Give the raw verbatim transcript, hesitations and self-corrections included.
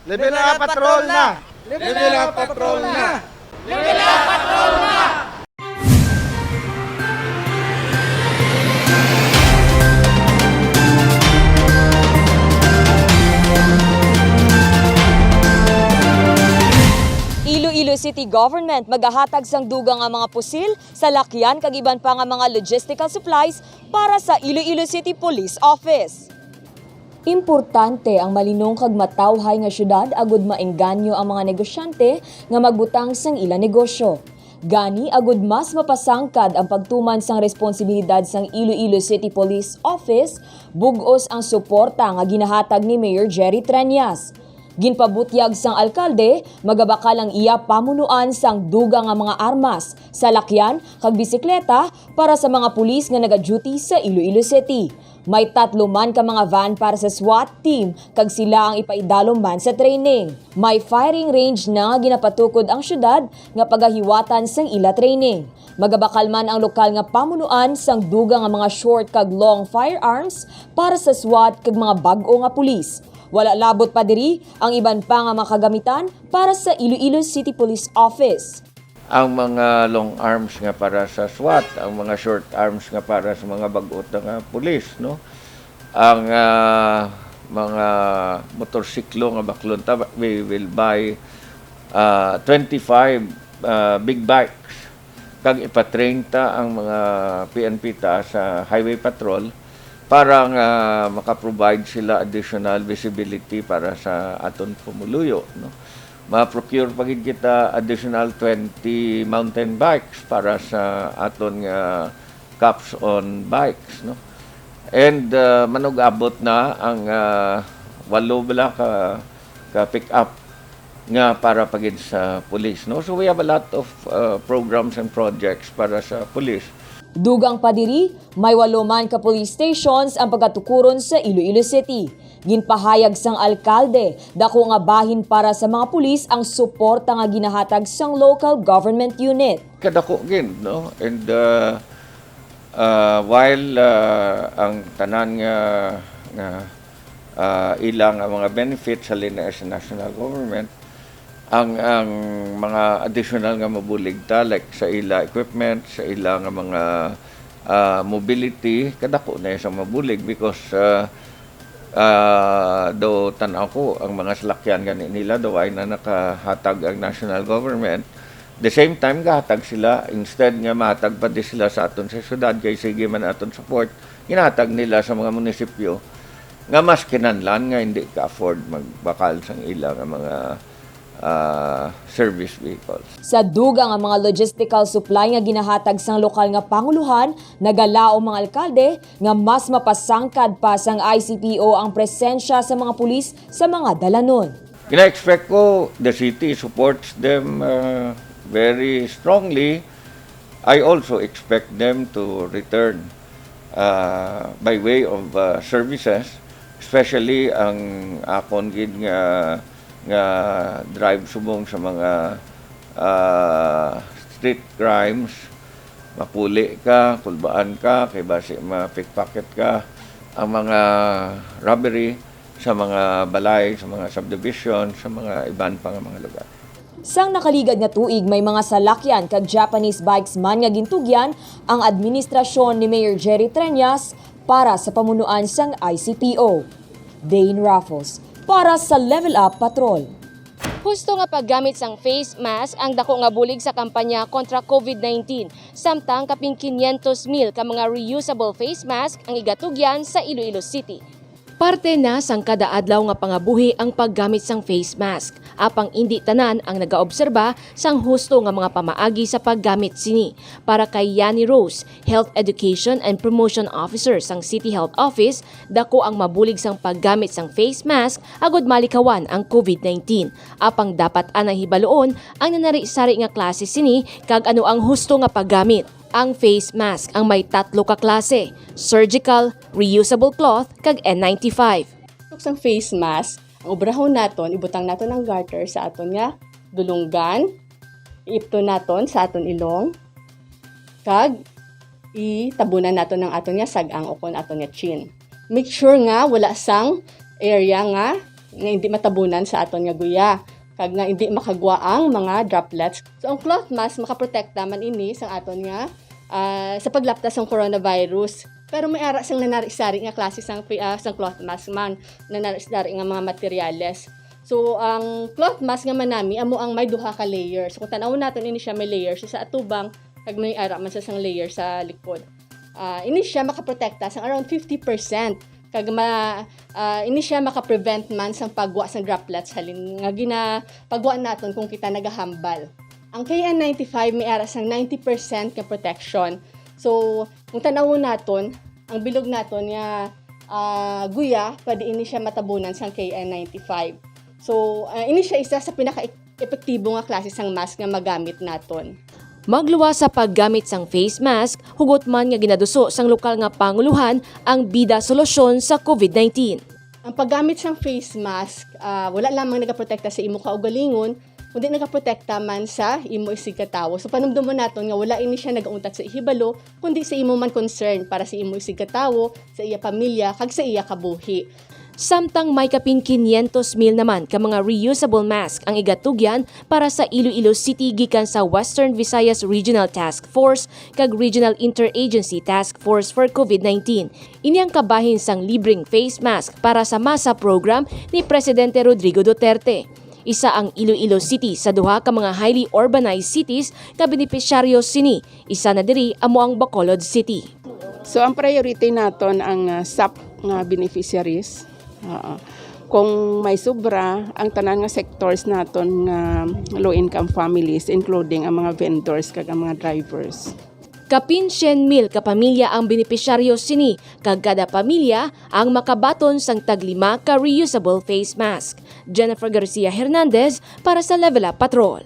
Level up patrol na! Level up patrol na! Iloilo City Government magahatag sang dugang nga mga pusil, salakyan kag iban pa nga mga logistical supplies para sa Iloilo City Police Office. Importante ang malinong kag matawhay nga syudad agud maengganyo ang mga negosyante nga magbutang sang ila negosyo. Gani, agud mas mapasangkad ang pagtuman sang responsibilidad sang Iloilo City Police Office, bug-os ang suporta nga ginahatag ni Mayor Jerry Treñas. Ginpabutyag sang alkalde, magabakal ang iya pamunuan sang dugang nga mga armas, salakyan, kag bisikleta para sa mga pulis nga naga-duty sa Iloilo City. May tatlo man ka mga van para sa SWAT team kag sila ang ipaidalom man sa training. May firing range na nga ginapatukod ang syudad nga pagahiwatan sang ila training. Magabakal man ang lokal nga pamunuan sang dugang nga mga short kag long firearms para sa SWAT kag mga bag-o nga pulis. Wala labot pa diri ang iban pa nga mga kagamitan para sa Iloilo City Police Office. Ang mga long arms nga para sa SWAT, ang mga short arms nga para sa mga bag-o ta nga pulis, no? Ang ah, mga motorsiklo nga baklon ta, we will buy ah, twenty-five ah, big bikes. Kag ipatrain ta ang mga P N P ta sa highway patrol para nga makaprovide sila additional visibility para sa aton pumuluyo, no? Ma-procure pa gid kita additional twenty mountain bikes para sa aton nga cops on bikes, no? And ah, manug-abot na ang ah, walo bala ka, ka pick-up nga para pa gid sa police, no? So we have a lot of uh, programs and projects para sa police. Dugang pa diri, may walo man ka police stations ang pagatukuron sa Iloilo City. Ginpahayag sang alkalde, dako nga bahin para sa mga pulis ang suporta nga ginahatag sang local government unit. Kadako gid, no? And uh, uh, while uh, ang tanan nga nga ah, ila nga mga benefits halin na sa national government, ang ang mga additional nga mabulig ta, like sa ila equipment, sa ila nga mga ah, mobility, kadako na sa mabulig because ah, ah, do tan-aw ko ang mga salakyan gani nila do ay na nakahatag ang national government. The same time gahatag sila, instead nga mahatag pa di sila sa aton sa syudad kay sige man aton support, ginahatag nila sa mga munisipyo nga mas kinahanglan nga hindi ka-afford magbakal sang ila nga mga ah, service vehicles. Sa dugang nga mga logistical supply nga ginahatag sang lokal nga pangulohan, nagalaom ang alkalde nga mas mapasangkad pa sang I C P O ang presensya sa mga pulis sa mga dalanon. Gina-expect ko the city supports them uh, very strongly. I also expect them to return uh, by way of uh, services, especially ang akon gid nga nga drive subong sa mga uh, street crimes, mapuli ka, kulbaan ka, kay basi ma-pickpocket ka, ang mga robbery sa mga balay, sa mga subdivision, sa mga iban pa nga mga lugar. Sang nakaligad nga tuig, may mga salakyan kag Japanese bikes man nga gintugyan ang administrasyon ni Mayor Jerry Treñas para sa pamunuan sang I C P O. Dane Raffles, para sa Level Up Patrol. Husto nga paggamit sang face mask ang dako nga bulig sa kampanya kontra COVID nineteen, samtang kapin quinientos mil ka mga reusable face mask ang igatugyan sa Iloilo City. Parte na sang kada adlaw nga pangabuhi ang paggamit sang face mask, apang indi tanan ang nagaobserba sang husto nga mga pamaagi sa paggamit sini. Para kay Yani Rose, Health Education and Promotion Officer sang City Health Office, dako ang mabulig sang paggamit sang face mask agud malikawan ang COVID nineteen. Apang dapat anay hibaluon ang nanari-sari nga klase sini kag ano ang husto nga paggamit. Ang face mask ang may tatlo ka klase, surgical, reusable cloth, kag N ninety-five. Sang face mask, ang obrahon naton, ibutang naton ang garter sa aton nga dulunggan, iipton naton sa aton ilong, kag itabunan naton ang aton nga sag-ang ukon aton nga chin. Make sure nga wala sang area nga nga hindi matabunan sa aton nga guya, kag nga hindi makagwa ang mga droplets. So, ang cloth mask makaprotekta man ini sa aton nga, ah, sa paglapta sang coronavirus. Pero may ara sang nanari-sari nga klase sang, ah, sang cloth mask man, nanari-sari nga mga materyales. So, ang cloth mask nga manami amo ang may duha ka layer. So, kung tan-awon naton, ini siya may layer siya sa atubang, kag may ara man siya sang layer sa likod. Ah, ini siya makaprotekta sang around fifty percent. Kag ma, ah, ini siya makaprevent man sang pagwa sang droplets halin nga ginapagwa naton kung kita nagahambal. Ang K N ninety-five may ara sang ninety percent nga protection. So, kung tan-awon naton, ang bilog naton nga, ah, guya, pwede ini siya matabunan sang K N ninety-five. So, ah, ini siya isa sa pinaka-epektibo nga klase sang mask nga magamit naton. Magluwas sa paggamit sang face mask, hugot man nga ginaduso sang lokal nga panguluhan ang bida solusyon sa COVID nineteen. Ang paggamit sang face mask, ah, wala lamang nagaprotekta sa imo kaugalingon, kundi nagaprotekta man sa imo isigkatawo. So, panumdomon naton nga wala ini siya nagauntat sa ihibalo, kundi sa imo man concern para sa imo isigkatawo, sa iya pamilya, kag sa iya kabuhi. Samtang may kapin quinientos mil naman ka mga reusable mask ang igatugyan para sa Iloilo City gikan sa Western Visayas Regional Task Force kag Regional Interagency Task Force for COVID nineteen. Ini ang kabahin sang libreng face mask para sa masa program ni Presidente Rodrigo Duterte. Isa ang Iloilo City sa duha ka mga highly urbanized cities nga benepisyaryo sini. Isa na diri amo ang Bacolod City. So, ang priority naton ang, ah, sap nga beneficiaries. Oo. Kung may sobra, ang tanan nga sectors naton nga low-income families, including ang mga vendors kag ang mga drivers. Kapin syen mil ka pamilya ang benepisyaryo sini, kag kada pamilya ang makabaton sang taglima ka reusable face mask. Jennifer Garcia Hernandez para sa Level Up Patrol.